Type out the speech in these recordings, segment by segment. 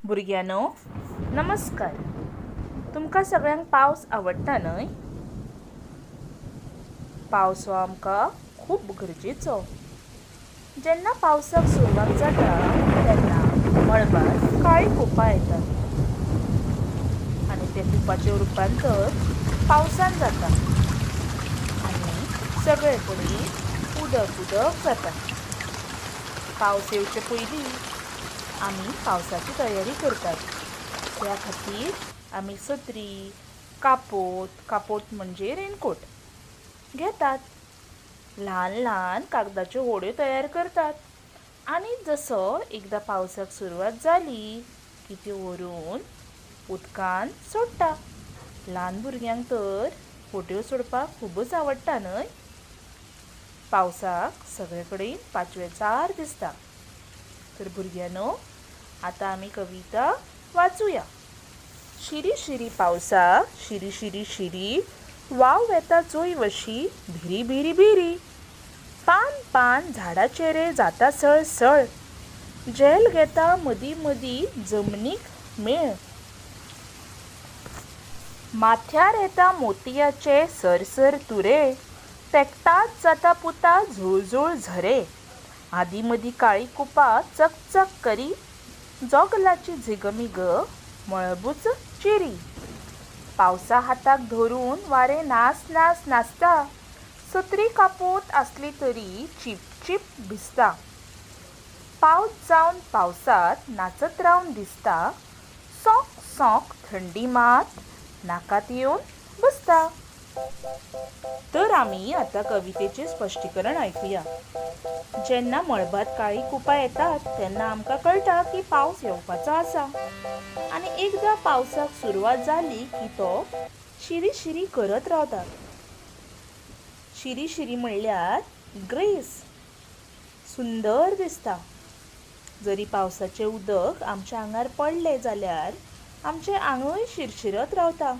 भुरग्यांनो नमस्कार. तुमकां सगळ्यांक पावस आवडटा न्हय? पावस हो आमकां खूब गरजेचो. जेन्ना पावसाक सुरवात जाता तेन्ना मळबार काळीं कुपां येतात आनी ते कुपाचें रुपांतर पावसान जाता आनी सगळे कडेन उदक उदक जाता. पावस येवचे पयलीं आमी पावसाची तयारी करतात. त्या खातीर आमी सत्री, कापोत, कापोत म्हणजे रेनकोट घेतात. ल्हान ल्हान कागदाच्यो होड्यो तयार करतात आनी जसो एकदां पावसाक सुरवात जाली की त्यो व्हरून उदकान सोडटा. ल्हान भुरग्यांक तर होड्यो सोडपाक खुबूच आवडटा न्हय? पावसाक सगळे कडेन पांचवेचार दिसता. तर भुरग्यांनो, आतां आमी कविता वाचुया. शिरी शिरी पावसा, शिरी शिरी शिरी, वाव वेता चोय वशी, भिरी भिरी भिरी. पान पान झाडाचेरे जाता सळ सळ, झेल घेता मदीं मदीं जमनीक मेळ. माथ्यार येता मोतयाचे सरसर तुरे, तेकताच जाता पुता झुळझुळ झरे. आदीं मदीं काळीं कुपां चकचक करी, जोगलाची झिगमीग मळबूच चिरी. पावसा हाताक धरून वारें नाच नाच नाचता, सत्री कापोत आसली तरी चीप चीप भिजता. पावस जावन पावसांत नाचत रावन दिसता, सोंक सोंक थंडी मात नाकांत येवन बसता. तर आमी आतां कवितेचें स्पश्टीकरण आयकुया. जेन्ना मळबांत काळीं कुपां येतात तेन्ना आमकां कळटा की पावस येवपाचो आसा आनी एकदां पावसाक सुरवात जाली की तो शिरी शिरी करत रावता. शिरी शिरी म्हणल्यार ग्रेस, सुंदर दिसता. जरी पावसाचें उदक आमच्या आंगार पडलें जाल्यार आमचें आंगय शिरशिरत रावता.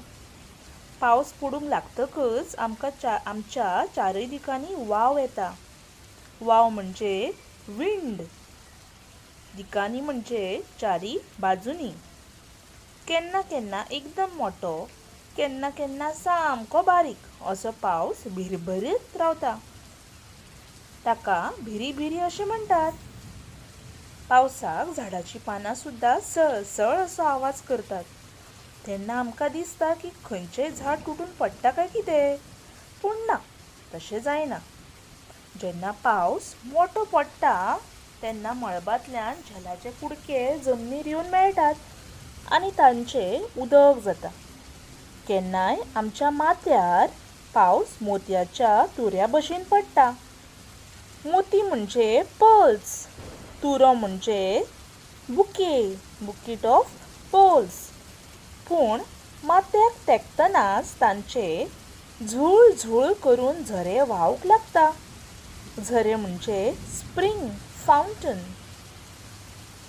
पावस पडूंक लागतकच आमकां आमच्या चारय दिकांनी वाव येता. वाव म्हणजे विंड, दिकांनी म्हणजे चारी बाजूंनी. केन्ना केन्ना एकदम मोटो, केन्ना केन्ना सामको बारीक असो पावस भिरभिरीत रावता. ताका भिरी भिरी अशें म्हणटात. पावसाक झाडाचीं पानां सुद्दां सळसळ असो आवाज करतात. तेन्ना आमकां दिसता की खंयचेंय झाड तुटून पडटा काय कितें, पूण ना, तशें जायना. जेन्ना पावस मोटो पडटा तेन्ना मळबांतल्यान झेलाचे कुडके जमनीर येवन मेळटात आनी तांचें उदक जाता. केन्नाय आमच्या माथ्यार पावस मोतयाच्या तुऱ्या भशेन पडटा. मोती म्हणजे पर्ल्स, तुरो म्हणजे बुके, बुकेट ऑफ पर्ल्स. पूण माथ्याक तेंकतनाच तांचे झूळ झूळ करून झरे व्हांवंक लागता. झरे म्हणजे स्प्रींग, फावंटन.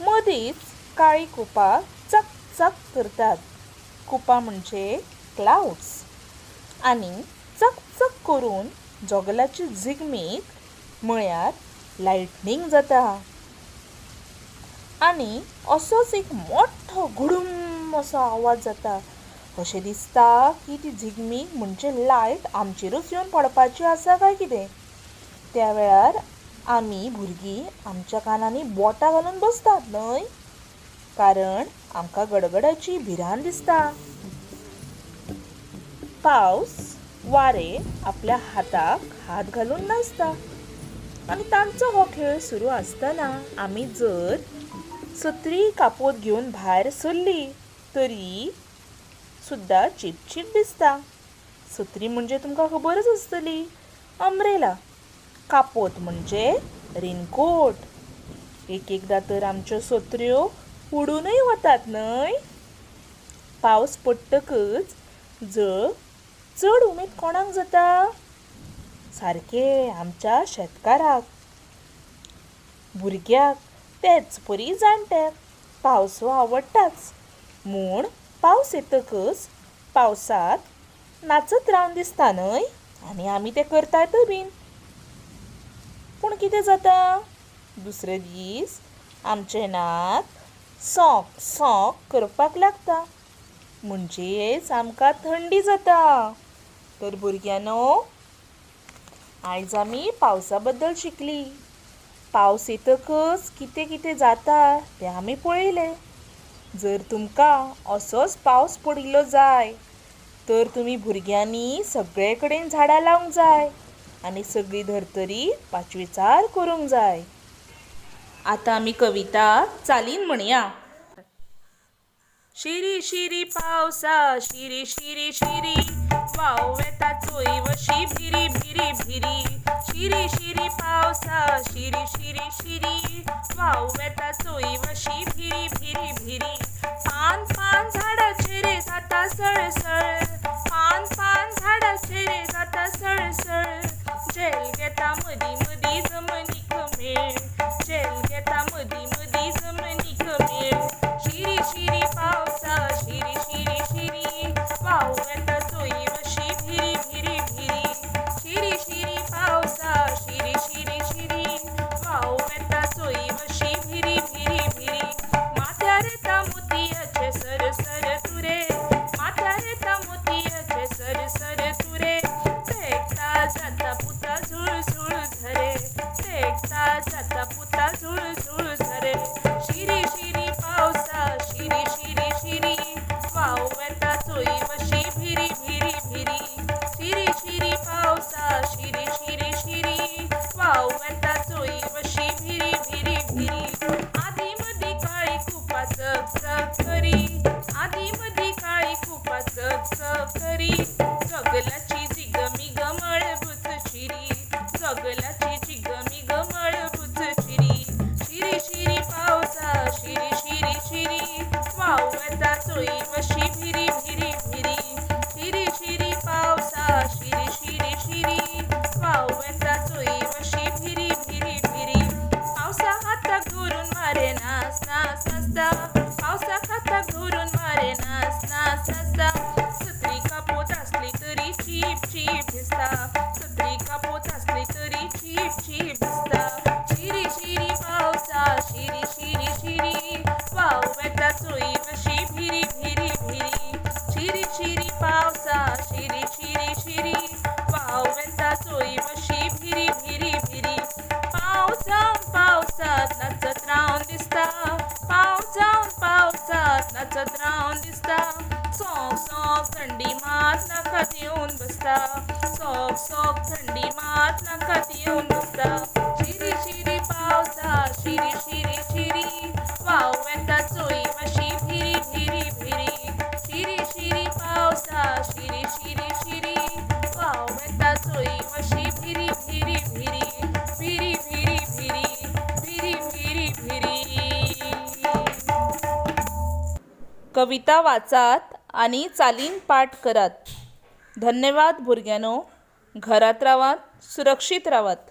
मदींच काळीं कुपां चक चक करतात. कुपां म्हणजे क्लावड्स. आनी चक चक करून जोगलाची झिगमीग म्हळ्यार लायटनींग जाता. आनी असोच एक मोठो घुडूम असो आवाज जाता. अशें दिसता की ती झिगमीग म्हणजे लायट आमचेरूच येवन पडपाची आसा काय कितें. त्या वेळार आमी भुरगीं आमच्या कानांनी बोटां घालून बसतात न्हय, कारण आमकां गडगडाची भिरांत दिसता. पावस वारें आपल्या हाताक हात घालून नाचता आनी तांचो हो खेळ सुरू आसतना आमी जर सत्री कापोत घेवन भायर सरलीं तरी सुद्दां चिपचीप भिजता. सत्री म्हणजे तुमकां खबरच आसतली, अम्ब्रेला. कापोत म्हणजे रेनकोट. एक एकदां तर आमच्यो सत्र्यो उडूनय वतात न्हय. पावस पडटकच जळ चड उमेद कोणाक जाता? सारकें आमच्या शेतकाराक, भुरग्याक, तेच परी जाणट्याक पावस हो आवडटाच. म्हूण पावस येतकच पावसांत नाचत रावन दिसता न्हय, आनी आमी तें करतातय बीन. पूण कितें जाता, दुसरे दीस आमचें नाक सोंक सोंक करपाक लागता. म्हणजेच आमकां थंडी जाता. तर भुरग्यांनो, आयज आमी पावसा बद्दल शिकली. पावस येतकच कितें कितें जाता तें आमी पळयलें. जर तुमकां असोच पावस पडिल्लो जाय तर तुमी भुरग्यांनी सगळे कडेन झाडां लावंक जाय आनी सगळी धर्तरी पांचवीचार करूंक जाय. आतां आमी कविता चालीन म्हणया. शिरी शिरी पावसा, शिरी शिरी शिरी, वाव येता चोय वशी भिरी भिरी भिरी. शिरी शिरी पावसा, शिरी शिरी शिरी, वाव येता चोय वशी भिरी भिरी भिरी. पान पान झाडाचेर जाता सळसळ, पान पान झाडाचेर जाता सळसळ. झेल घेता मदीं मदीं जमनीक मेळ, झेल घेता मदीं मदीं जमनीक मेळ. शिरी शिरी पावसा, शिरी शिरी शिरी, वाव येता चोय वशी भिरी भिरी भिरी. शिरी शिरी पावसा, शिरी शिरी शिरी, वाव येता चोय वशी भिरी भिरी भिरी. माथ्यार येता मोतयाचे सर सर तुरे, माथ्यार येता मोतयाचे सर सर तुरे. तेकता जाता पुता झुळ झुळ झरे, तेकता जाता पुता झुळ झुळ झरे. शिरी शिरी पावसा, शिरी शिरी शिरी, वाव येता चोय वशी भिरी भिरी भिरी. शिरी शिरी पावसा, शिरी शिरी शिरी, वाव येता चोय वशी भिरी भिरी भिरी. आदी मदीं काळी कुपां चक चक करी, आदी मदीं काळी कुपां चक चक करी. जोगलाची झिगमीग मळबूच चिरी, जोगलाची झिगमीग मळबूच चिरी. शिरी शिरी पावसा, शिरी शिरी शिरी, वाव येता चोय वशी भिरी भिरी भिरी. शिरी शिरी पावसा, शिरी शिरी शिरी, वाव येता चोय वशी भिरी भिरी भिरी. पावसा हाताक धरून वारें नाच नाच नाचता, पावसाक हाताक धरून वारें नाच नाच नाचता. सत्री कापोत आसली तरी चीप चीप भिजता, सत्री कापोत आसली तरी चीप चीप भिजता. शिरी शिरी पावसा, शिरी शिरी शिरी, वाव येता चोय वशी भिरी भिरी भिरी. शिरी शिरी पावसा, शिरी शिरी शिरी, वाव येता चोय वशी भिरी भिरी भिरी. पावस जावन पावसांत नाचत रावन दिसता, पावस जावन पावसांत नाचत रावन दिसता. सोक सोक थंडी मात नाकात येवन बसता, सोक सोक थंडी मात नाकात येवन बसता. शिरी शिरी पावसा, शिरी शिरी शिरी, वाव येता चोय वशी भिरी भिरी भिरी. शिरी शिरी पावसा, शिरी शिरी शिरी, वाव येता चोय वशी भिरी भिरी भिरी. भिरी भिरी भिरी, भिरी भिरी भिरी. कविता वाचात आनी चालीन पाठ करात. धन्यवाद भुरग्यांनो. घरांत रावात, सुरक्षीत रावात.